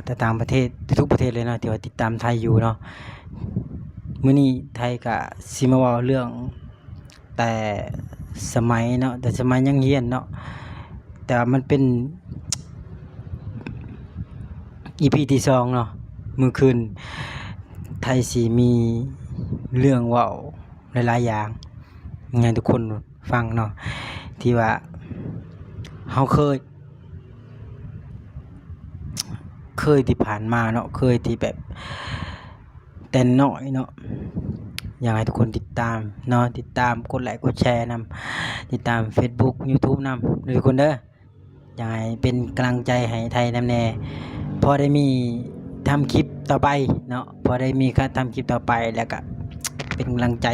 ຕ່າງປະເທດ ທຸກໆປະເທດເລີຍເນາະ ທີ່ວ່າຕິດຕາມໄທຢູ່ເນາະ. ມື້ນີ້ໄທກະຊິມາເວົ້າເລື່ອງແຕ່ສະໄໝເນາະ ແຕ່ສະໄໝຍັງຮຽນເນາະ ແຕ່ວ່າມັນເປັນອີພີທີສອງເນາະ. ມື້ຄືນໄທຊິມີເລື່ອງເວົ້າຫຼາຍໆຢ່າງໃຫ້ທຸກຄົນຟັງເນາະ ທີ່ວ່າເຮົາເຄີຍ ເຄີຍທີ່ຜ່ານມາເນາະ ເຄີຍທີ່ແບບແຕ່ນ້ອຍເນາະ. ຢາກໃຫ້ທຸກຄົນຕິດຕາມເນາະ ຕິດຕາມ ກົດໄລ ກົດແຊນຳ ຕິດຕາມເຟສບຸກ ຢູທູບນຳເດີທຸກຄົນເດີ. ຢາກໃຫ້ເປັນກຳລັງໃຈໃຫ້ໄທນຳແດ່ ພໍໄດ້ມີທຳຄລິບຕໍ່ໄປເນາະ ພໍໄດ້ມີການທຳຄລິບຕໍ່ໄປ ແລ້ວກະເປັນກຳລັງໃຈ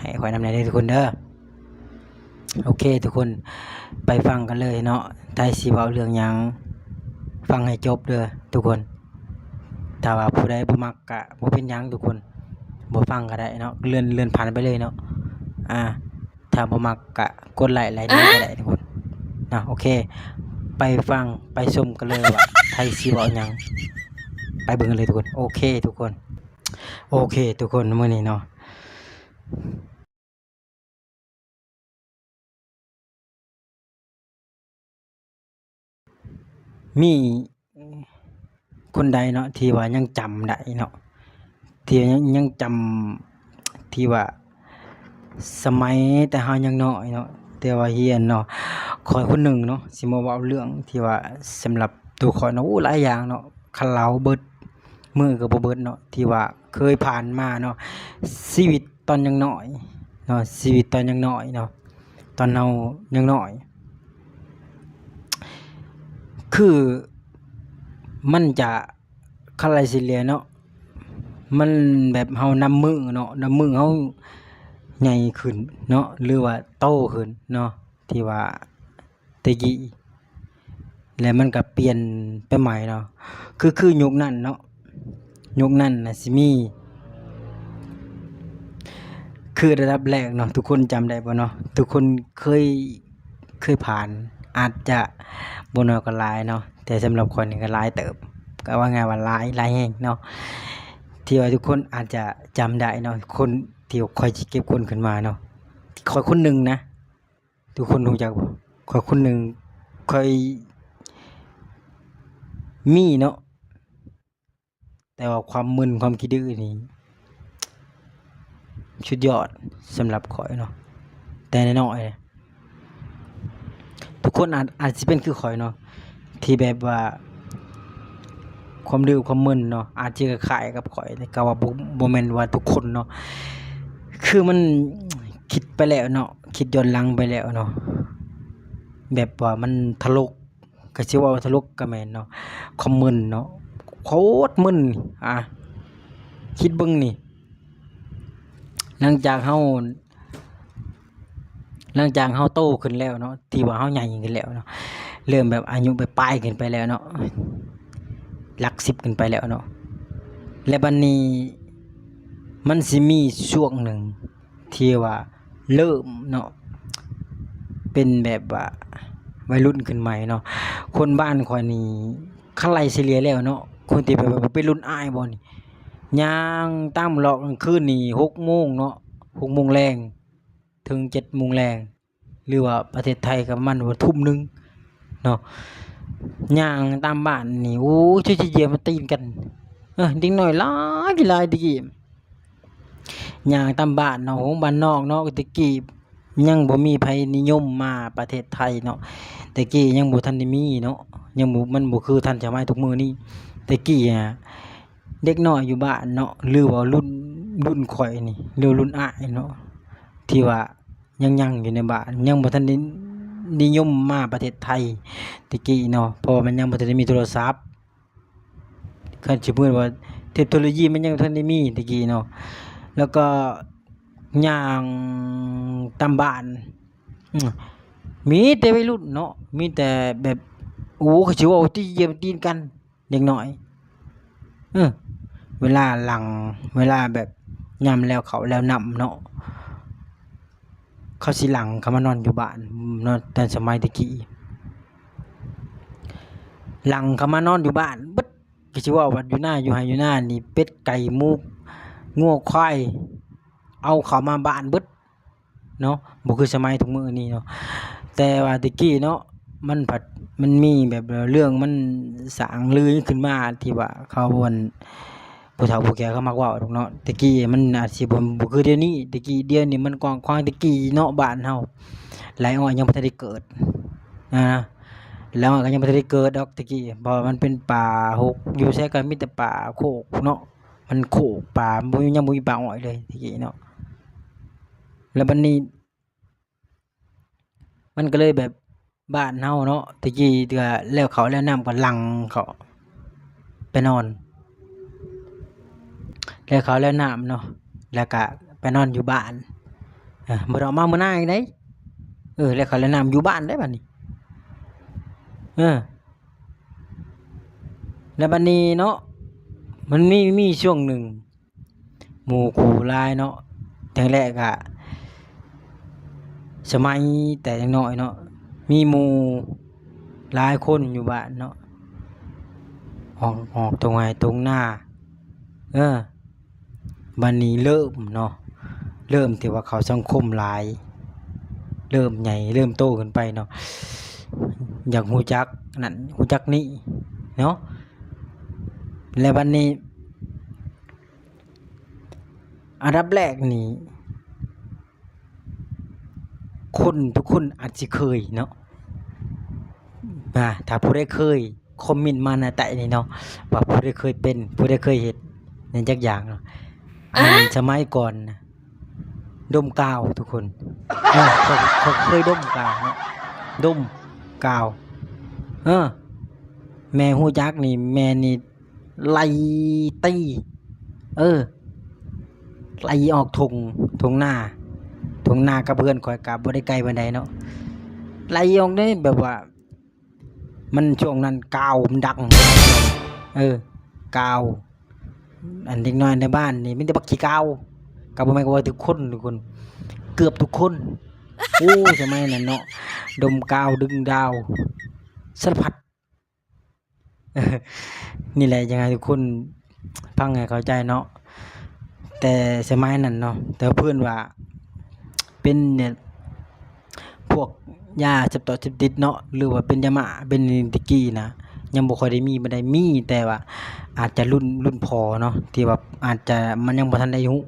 ໃຫ້ຂ້ອຍນຳແດ່ເດີທຸກຄົນເດີ. ໂອເຄທຸກຄົນ ໄປຟັງກັນເລີຍເນາະ ໄທຊິເວົ້າເລື່ອງຫຍັງ ຟັງໃຫ້ຈົບເດີທຸກຄົນ. ຖ້າວ່າຜູ້ໃດບໍ່ມັກກະບໍ່ເປັນຫຍັງທຸກຄົນ ບໍ່ຟັງກະໄດ້ເນາະ ເລື່ອນ ເລື່ອນຜ່ານໄປເລີຍເນາະ. ອ່າ ຖ້າບໍ່ມັກກະກົດໄລ ໄລນີ້ກະໄດ້ທຸກຄົນເນາະ. ໂອເຄ ໄປຟັງ ໄປຊົມກັນເລີຍວ່າໄທຊິເວົ້າຫຍັງ ໄປເບິ່ງກັນເລີຍທຸກຄົນ. ໂອເຄທຸກຄົນ ໂອເຄທຸກຄົນ ມື້ນີ້ເນາະ ມີຄົນໃດເນາະ ທີ່ວ່າຍັງຈຳໄດ້ເນາະ ທີ່ວ່າຍັງ ຍັງຈຳ ທີ່ວ່າສະໄໝແຕ່ເຮົາຍັງນ້ອຍເນາະ ແຕ່ວ່າຮຽນເນາະ. ຂ້ອຍຄົນໜຶ່ງເນາະ ຊິມາເວົ້າເລື່ອງທີ່ວ່າສຳລັບໂຕຂ້ອຍເນາະ ໂອ້ ຫຼາຍຢ່າງເນາະ ຄັນເລົ່າເບິດມື້ກະບໍ່ເບິດເນາະ ທີ່ວ່າເຄີຍຜ່ານມາເນາະ ຊີວິດຕອນຍັງນ້ອຍເນາະ ຊີວິດຕອນຍັງນ້ອຍເນາະ ຕອນເຮົາຍັງນ້ອຍ ຄືມັນຈະ ຄັນໄລ່ສະເລ່ຍເນາະ ມັນແບບເຮົານຳມື້ເນາະ ນຳມື້ເຮົາໃຫຍ່ຂຶ້ນເນາະ ຫຼືວ່າໂຕຂຶ້ນເນາະ ທີ່ວ່າແຕ່ກີ້ ແລ້ວມັນກະປ່ຽນໄປໃໝ່ເນາະ ຄື ຄືຍຸກນັ້ນເນາະ ຍຸກນັ້ນນະຊິມີ ຄືລະດັບແລກເນາະ ທຸກຄົນຈຳໄດ້ບໍ່ເນາະ ທຸກຄົນເຄີຍ ເຄີຍຜ່ານ ອາດຈະບໍ່ໜ້ອຍກະຫຼາຍເນາະ ແຕ່ສຳລັບຂ້ອຍນີ້ກະຫຼາຍເຕີບ ກະວ່າງ່າຍວ່າຫຼາຍ ຫຼາຍແຮງເນາະ ທີ່ວ່າທຸກຄົນອາດຈະຈຳໄດ້ເນາະ ຄົນທີ່ຂ້ອຍຊິເກັບຄົນຂຶ້ນມາເນາະ ຂ້ອຍຄົນໜຶ່ງນະ ທຸກຄົນຮູ້ຈັກບໍ່? ຂ້ອຍຄົນໜຶ່ງ ຂ້ອຍມີເນາະ ແຕ່ວ່າຄວາມມຶນ ຄວາມຂີ້ດື້ນີ້ສຸດຍອດສຳລັບຂ້ອຍເນາະ ແຕ່ນ້ອຍໆ ທຸກຄົນອາດ ອາດຊິເປັນຄືຂ້ອຍເນາະ ທີ່ແບບວ່າຄວາມດື້ຄວາມມຶນເນາະ ອາດຊິຄ້າຍໆກັບຂ້ອຍ ແຕ່ກະວ່າບໍ່ ບໍ່ແມ່ນວ່າທຸກຄົນເນາະ ຄືມັນຄິດໄປແລ້ວເນາະ ຄິດຍ້ອນຫຼັງໄປແລ້ວເນາະ ແບບວ່າມັນຕະຫຼົກ ກະຊິເວົ້າຕະຫຼົກກະແມ່ນເນາະ ຄວາມມຶນເນາະ ໂຄດມຶນ ອ່າ ຄິດເບິ່ງນີ້ ຫຼັງຈາກເຮົາ ຫຼັງຈາກເຮົາໂຕຂຶ້ນແລ້ວເນາະ ທີ່ວ່າເຮົາໃຫຍ່ຂຶ້ນແລ້ວເນາະ ເລີ່ມແບບອາຍຸປາຍໆຂຶ້ນໄປແລ້ວເນາະ ຫຼັກສິບຂຶ້ນໄປແລ້ວເນາະ ແລະບາດນີ້ມັນຊິມີຊ່ວງໜຶ່ງ ທີ່ວ່າເລີ່ມເນາະ ເປັນແບບວ່າໄວລຸ້ນຂຶ້ນໃໝ່ເນາະ ຄົນບ້ານຂ້ອຍນີ້ ຄັນໄລ່ສະເລ່ຍແລ້ວເນາະ ຄົນທີ່ແບບວ່າເປັນລຸ້ນອ້າຍບໍ່ນີ້ ຍ່າງຕາມເລາະກາງຄືນນີ້ ຫົກໂມງເນາະ ຫົກໂມງແລງ ເຖິງເຈັດໂມງແລງ ຫຼືວ່າປະເທດໄທກະປະມານວ່າທຸ່ມໜຶ່ງເນາະ ຍ່າງຕາມບ້ານນີ້ ໂອ້ຍ ຈະຢຽບຕີນກັນ ເອີ ເດັກນ້ອຍຫຼາຍຫຼາຍແຕ່ກີ້ ຍ່າງຕາມບ້ານເນາະ ໂຮງບ້ານນອກເນາະ ແຕ່ກີ້ຍັງບໍ່ມີໃຜນິຍົມມາປະເທດໄທເນາະ ແຕ່ກີ້ຍັງບໍ່ທັນໄດ້ມີເນາະ ຍັງບໍ່ ມັນບໍ່ຄືທັນສະໄໝທຸກມື້ນີ້ ແຕ່ກີ້ອະ ເດັກນ້ອຍຢູ່ບ້ານເນາະ ຫຼືວ່າລຸ້ນ ລຸ້ນຂ້ອຍນີ້ ຫຼືລຸ້ນອ້າຍເນາະ ທີ່ວ່າຍັງ ຍັງຢູ່ໃນບ້ານ ຍັງບໍ່ທັນໄດ້ນິຍົມມາປະເທດໄທແຕ່ກີ້ເນາະ ເພາະວ່າມັນຍັງບໍ່ທັນໄດ້ມີໂທລະສັບ ຄັນຊິເອີ້ນວ່າເທັກໂນໂລຢີມັນຍັງບໍ່ທັນໄດ້ມີແຕ່ກີ້ເນາະ ແລ້ວກໍຍ່າງຕາມບ້ານ ອືມ ມີແຕ່ໄວລຸ້ນເນາະ ມີແຕ່ແບບ ໂອ້ ເຂົາຊິເວົ້າຕິຢຽມຕີນກັນ ເດັກນ້ອຍ ເອີ ເວລາຫຼັ່ງ ເວລາແບບຍາມແລ້ວເຂົ້າແລ້ວນ້ຳເນາະ ເຂົາຊິຫຼັ່ງເຂົ້າມານອນຢູ່ບ້ານເນາະ ແຕ່ສະໄໝແຕ່ກີ້ ຫຼັ່ງເຂົ້າມານອນຢູ່ບ້ານເບິດ ກໍຊິເວົ້າວ່າຢູ່ນາ ຢູ່ໄຮ່ຢູ່ນານີ້ ເປັດໄກ່ໝູງົວຄວາຍ ເອົາເຂົ້າມາບ້ານເບິດເນາະ ບໍ່ຄືສະໄໝທຸກມື້ນີ້ເນາະ. ແຕ່ວ່າແຕ່ກີ້ເນາະ ມັນພັດ ມັນມີແບບເລື່ອງມັນສ້າງລືຂຶ້ນມາ ທີ່ວ່າເຂົາ ອັນ ຜູ້ເຖົ້າຜູ້ແກ່ເຂົາມັກເວົ້າດອກເນາະ. ແຕ່ກີ້ມັນອາດຊິບໍ່ ບໍ່ຄືດຽວນີ້ ແຕ່ກີ້ ດຽວນີ້ມັນກວ້າງຂວາງ. ແຕ່ກີ້ເນາະ ບ້ານເຮົາ ໄລ່ອ້ອຍຍັງບໍ່ທັນໄດ້ເກີດ ອາ ໄລ່ອ້ອຍກໍຍັງບໍ່ທັນໄດ້ເກີດດອກແຕ່ກີ້ ເພາະວ່າມັນເປັນປ່າຮົກ ຢູ່ໃສກໍມີແຕ່ປ່າໂຄກເນາະ ມັນໂຄກປ່າ ບໍ່ມີ ຍັງບໍ່ມີປ່າອ້ອຍເລີຍແຕ່ກີ້ເນາະ. ແລ້ວບັດນີ້ ມັນກໍເລີຍແບບ ບ້ານເຮົາເນາະ ແຕ່ກີ້ກໍແລ້ວເຂົ້າແລ້ວນ້ຳກໍຫຼັ່ງເຂົ້າໄປນອນ ແລ້ວເຂົ້າແລ້ວນ້ຳເນາະ ແລ້ວກໍໄປນອນຢູ່ບ້ານ ເອີ ບໍ່ໄດ້ອອກມາມື້ໜ້າອີກເດ້. ເອີ ແລ້ວເຂົ້າແລ້ວນ້ຳຢູ່ບ້ານເດ້ບັດນີ້ ເອີ ແລ້ວບັດນີ້ເນາະ ມັນມີ ມີຊ່ວງໜຶ່ງ ໝູ່ຄູ່ຫຼາຍເນາະ ແຕ່ແລກກະ ສະໄໝແຕ່ຍັງນ້ອຍເນາະ ມີໝູ່ຫຼາຍຄົນຢູ່ບ້ານເນາະ ອອກ ອອກທົ່ງໄຮ່ທົ່ງນາ ເອີ ບັດນີ້ເລີ່ມເນາະ ເລີ່ມທີ່ວ່າເຂົ້າສັງຄົມຫຼາຍ ເລີ່ມໃຫຍ່ ເລີ່ມໂຕຂຶ້ນໄປເນາະ ຢາກຮູ້ຈັກນັ້ນຮູ້ຈັກນີ້ເນາະ. ແລ້ວບັດນີ້ ອັນດັບແລກນີ້ ຄົນທຸກຄົນອາດຊິເຄີຍເນາະ ອາ ຖ້າຜູ້ໃດເຄີຍ ຄອມເມັນມາໃນໃຕ້ນີ້ເນາະ ວ່າຜູ້ໃດເຄີຍເປັນ ຜູ້ໃດເຄີຍເຮັດຫຍັງຈັກຢ່າງເນາະ. ອັນສະໄໝກ່ອນນະ ດົມກາວທຸກຄົນ ເອີ ຂ້ອຍ ຂ້ອຍເຄີຍດົມກາວເນາະ ດົມກາວ ເອີ ແມ່ຮູ້ຈັກນີ້ ແມ່ນີ້ ໄລ່ຕີ ເອີ ໄລ່ອອກທົ່ງ ທົ່ງນາ ທົ່ງນາກັບເຮືອນຂ້ອຍກໍບໍ່ໄດ້ໄກປານໃດເນາະ ໄລ່ອອກເດ້ ແບບວ່າ ມັນຊ່ວງນັ້ນກາວມັນດັງ ເອີ ກາວ ອັນເດັກນ້ອຍໃນບ້ານນີ້ມີແຕ່ບັກຂີ້ກາວ ກໍບໍ່ແມ່ນວ່າທຸກຄົນ ທຸກຄົນ ເກືອບທຸກຄົນ ໂອ້ຍ ສະໄໝນັ້ນເນາະ ດົມກາວ ດຶງດາວ ສາລະພັດ ນີ້ແຫຼະ ຢາກໃຫ້ທຸກຄົນຟັງໃຫ້ເຂົ້າໃຈເນາະ ແຕ່ສະໄໝນັ້ນເນາະ ແຕ່ເພິ່ນວ່າເປັນ ພວກຢາເສບຕໍ່ເສບຕິດເນາະ ຫຼືວ່າເປັນຢາມ້າ ເປັນແນວນີ້ ແຕ່ກີ້ນະ ຍັງບໍ່ຄ່ອຍໄດ້ມີປານໃດ ມີແຕ່ວ່າອາດຈະລຸ້ນ ລຸ້ນພໍ່ເນາະ ທີ່ວ່າອາດຈະ ມັນຍັງບໍ່ທັນໄດ້ຮູ້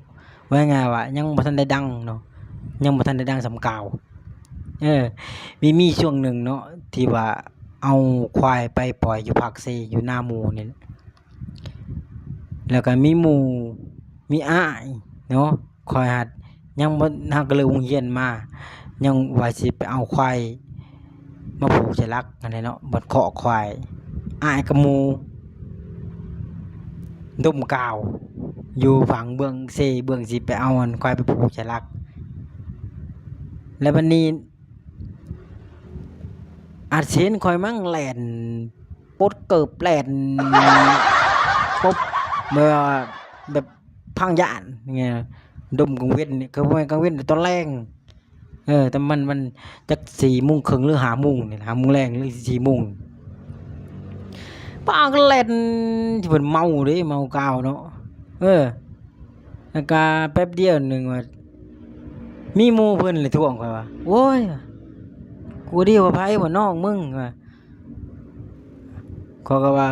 ເວົ້າງ່າຍໆວ່າຍັງບໍ່ທັນໄດ້ດັງເນາະ ຍັງບໍ່ທັນໄດ້ດັງສ່ຳກາວ ເອີ ມີ ມີຊ່ວງໜຶ່ງເນາະ ທີ່ວ່າເອົາຄວາຍໄປປ່ອຍຢູ່ພາກເຊ ຢູ່ນາໝູ່ນີ້ ແລ້ວກໍມີໝູ່ ມີອ້າຍເນາະ ຂ້ອຍຫັດຍັງບໍ່ ຫາກເລີກໂຮງຮຽນມາ ຍັງວ່າຊິໄປເອົາຄວາຍມາຜູກໃສ່ຫຼັກຫັ້ນແຫຼະເນາະ ບັດເຄາະຄວາຍ ອ້າຍກັບໝູ່ດົມກາວ ຢູ່ຝັ່ງເບື້ອງເຊ ເບື້ອງຊິໄປເອົາອັນຄວາຍໄປຜູກໃສ່ຫຼັກ ແລ້ວບັດນີ້ ອາດຊິເຫັນຂ້ອຍມັ້ງແລ່ນປົດເກີບແລ່ນປົບ ແບບວ່າ ແບບພັງຢ້ານ ແບບດົມກາງເວັນນີ້ ກໍບໍ່ແມ່ນກາງເວັນ ຕອນແລງ ເອີ ແຕ່ມັນ ມັນຈັກສີ່ໂມງເຄິ່ງ ຫຼື ຫ້າໂມງນີ້ ຫ້າໂມງແລງ ຫຼື ສີ່ໂມງ ປ້າກໍແລ່ນ ເພິ່ນເມົາເດ້ ເມົາກາວເນາະ ເອີ ແລ້ວກະແປັບດຽວໜຶ່ງວ່າ ມີໝູ່ເພິ່ນແຫຼະທ້ວງຂ້ອຍວ່າ ໂອ້ຍ ກູດຽວວ່າໃຜວ່ານ້ອງມຶງວ່າ ຂ້ອຍກໍວ່າ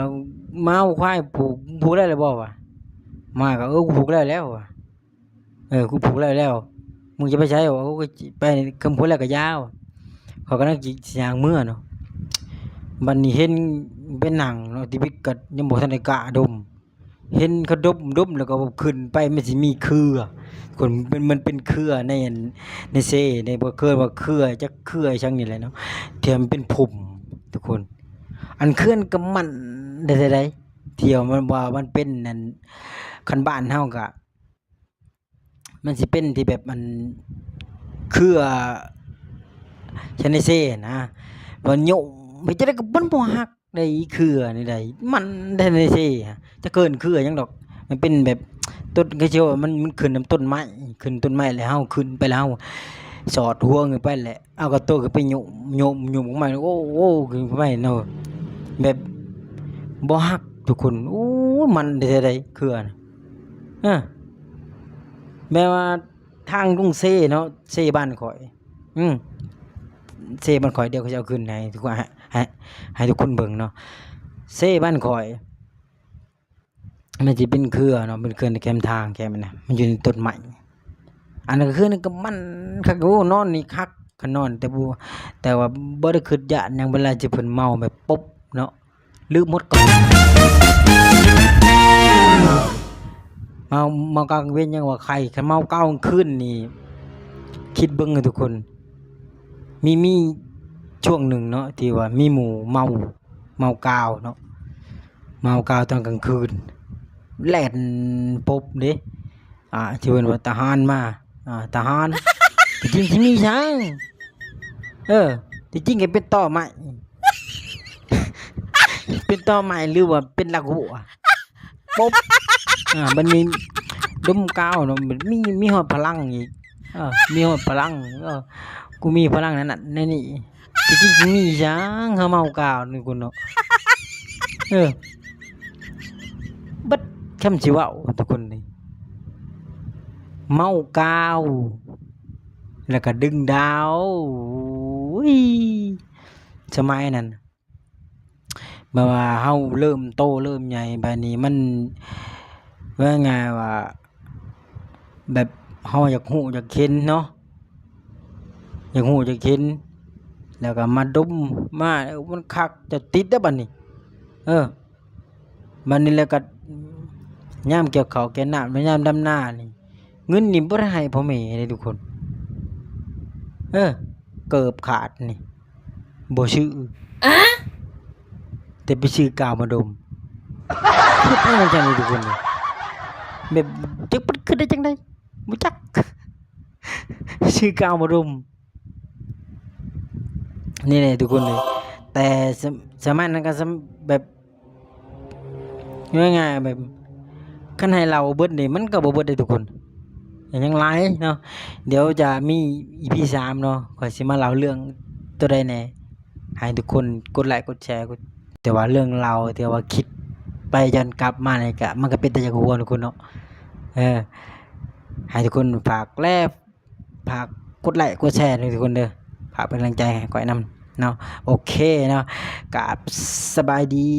ມາເອົາຄວາຍຜູກ ຜູກໄດ້ແລ້ວບໍ່ວ່າ ມາກໍ ເອີ ຜູກໄດ້ແລ້ວວ່າ ເອີ ກູຜູກໄດ້ແລ້ວ ມຶງຈະໄປໃສວ່າ ໂອ້ ໄປຄຳພຸດແລ້ວກໍຍາວ ຂ້ອຍກຳລັງຊິຍ່າງເມືອເນາະ ບັດນີ້ເຫັນໄປນັ່ງເນາະ ທີ່ວິກກໍຍັງບໍ່ທັນໄດ້ກ້າດົມ ເຫັນເຂົາດົມ ດົມແລ້ວກໍຂຶ້ນໄປ ມັນຊິມີເຄືອ ຄົນເປັນ ມັນເປັນເຄືອໃນ ໃນເຊ ໃນ ບໍ່ເຄີຍວ່າເຄືອ ຈັກເຄືອອີ່ຫຍັງນີ້ແຫຼະເນາະ ທີ່ມັນເປັນຜົມທຸກຄົນ ອັນເຄືອນັ້ນກໍມັນໄດ້ ໄດ້ ໄດ້ ທີ່ວ່າມັນ ວ່າມັນເປັນອັນ ຄັນບ້ານເຮົາກໍ ມັນຊິເປັນທີ່ແບບ ອັນ ເຄືອຊະນິເຊນະ ວ່າໂຍມເຮັດຈັ່ງໃດກໍມັນບໍ່ຫັກ ໄດ້ອີເຄືອນີ້ໄດ້ ມັນແທ້ໃນເຊ ຈະເກີນເຄືອຫຍັງດອກ ມັນເປັນແບບຕົ້ນ ກໍຊິວ່າມັນ ມັນຂຶ້ນນຳຕົ້ນໄມ້ ຂຶ້ນຕົ້ນໄມ້ແລ້ວເຮົາຂຶ້ນໄປແລ້ວເຮົາສອດຫົວຂຶ້ນໄປແຫຼະ ເອົາກະໂຕຂຶ້ນໄປໂຍມ ໂຍມ ໂຍມຂຶ້ນມາ ໂອ້ ໂອ້ ຂຶ້ນໄປເນາະ ແບບບໍ່ຮັກທຸກຄົນ ໂອ້ ມັນແທ້ໃດເຄືອນະ ເອີ ແບບວ່າທາງລົງເຊເນາະ ເຊບ້ານຂ້ອຍ ອືມ ເຊບ້ານຂ້ອຍ ດຽວຂ້ອຍຊິເອົາຂຶ້ນໃຫ້ທຸກຄົນ ໃຫ້ ໃຫ້ ໃຫ້ທຸກຄົນເບິ່ງເນາະ ເຊບ້ານຂ້ອຍ ມັນຊິເປັນເຄືອເນາະ ເປັນເຄືອໃນແຄມທາງ ແຄມນັ້ນນະ ມັນຢູ່ໃນຕົ້ນໄມ້ ອັນນັ້ນຄື ອັນນັ້ນກໍມັນຄັກ ໂອ້ ນອນນີ້ຄັກ ຄັນນອນ ແຕ່ບໍ່ ແຕ່ວ່າບໍ່ໄດ້ຄິດຢ້ານຫຍັງ ເວລາທີ່ເພິ່ນເມົາແບບປົບເນາະ ລືມໝົດກ່ອນ ເມົາ ເມົາກາງເວັນຍັງວ່າໄຄ ຄັນເມົາກາງຄືນນີ້ ຄິດເບິ່ງເດີທຸກຄົນ ມີ ມີຊ່ວງໜຶ່ງເນາະ ທີ່ວ່າມີໝູ່ເມົາ ເມົາກາວເນາະ ເມົາກາວຕອນກາງຄືນ ແລ່ນປົບເດ້ ອ່າ ທີ່ເພິ່ນວ່າທະຫານມາ ອ່າ ທະຫານ ທີ່ຈິງຊິມີຫຍັງ ເອີ ທີ່ຈິງກໍເປັນຕໍໄມ້ ເປັນຕໍໄມ້ ຫຼືວ່າເປັນລາກຫົວ ປົບ ອ່າ ບັດນີ້ດົມກາວເນາະ ມີ ມີຮອດພະລັງອີກ ເອີ ມີຮອດພະລັງ ເອີ ກູມີພະລັງນັ້ນນັ້ນແນວນີ້ ທີ່ຈິງຊິມີຫຍັງ ເຮົາເມົາກາວນີ້ ຄຸນເນາະ ເອີ ເບິດຄຳຊິເວົ້າ ທຸກຄົນເອີຍ ເມົາກາວ ແລ້ວກໍດຶງດາວ ໂອ້ຍ ສະໄໝນັ້ນ ແບບວ່າເຮົາເລີ່ມໂຕເລີ່ມໃຫຍ່ ບາດນີ້ມັນ ເວົ້າງ່າຍວ່າ ແບບເຮົາຢາກຮູ້ຢາກເຫັນເນາະ ຢາກຮູ້ຢາກເຫັນ ແລ້ວກໍມາດົມ ມາ ເອີ ມັນຄັກ ເຈົ້າຕິດເດີ້ບາດນີ້ ເອີ ບາດນີ້ແລ້ວກໍຍາມກ່ຽວເຂົ້າກ່ຽວນ້ຳ ຍາມດຳນານີ້ ເງິນນີ້ບໍ່ໄດ້ໃຫ້ພໍ່ແມ່ເດ້ທຸກຄົນ ເອີ ເກີບຂາດນີ້ ບໍ່ຊື້ ອະ ແຕ່ໄປຊື້ກາວມາດົມ ຄິດເອົາຈັ່ງຊັ້ນເດ້ທຸກຄົນ ແບບຈັກມັນຄິດໄດ້ຈັ່ງໃດ ບໍ່ຈັກ ຊື້ກາວມາດົມ ນີ້ແຫຼະທຸກຄົນເອີຍ ແຕ່ສະ ສະໄໝນັ້ນກໍສະ ແບບ ເວົ້າງ່າຍໆ ແບບ ຄັນໃຫ້ເລົ່າເບິດນີ້ ມັນກໍບໍ່ເບິດເດ້ທຸກຄົນ ຍັງຫຼາຍເນາະ ດຽວຈະມີອີພີສາມເນາະ ຂ້ອຍຊິມາເລົ່າເລື່ອງໂຕໃດແດ່ ໃຫ້ທຸກຄົນກົດໄລກົດແຊ ກົດ ແຕ່ວ່າເລື່ອງເລົ່າທີ່ວ່າຄິດໄປຍ້ອນກັບມານີ້ກະ ມັນກະເປັນຕາຢາກຫົວທຸກຄົນເນາະ ເອີ ໃຫ້ທຸກຄົນຝາກແລ ຝາກກົດໄລກົດແຊເດີທຸກຄົນເດີ ຝາກເປັນກຳລັງໃຈໃຫ້ຂ້ອຍນຳເນາະ ໂອເຄເນາະ ກາບສະບາຍດີ.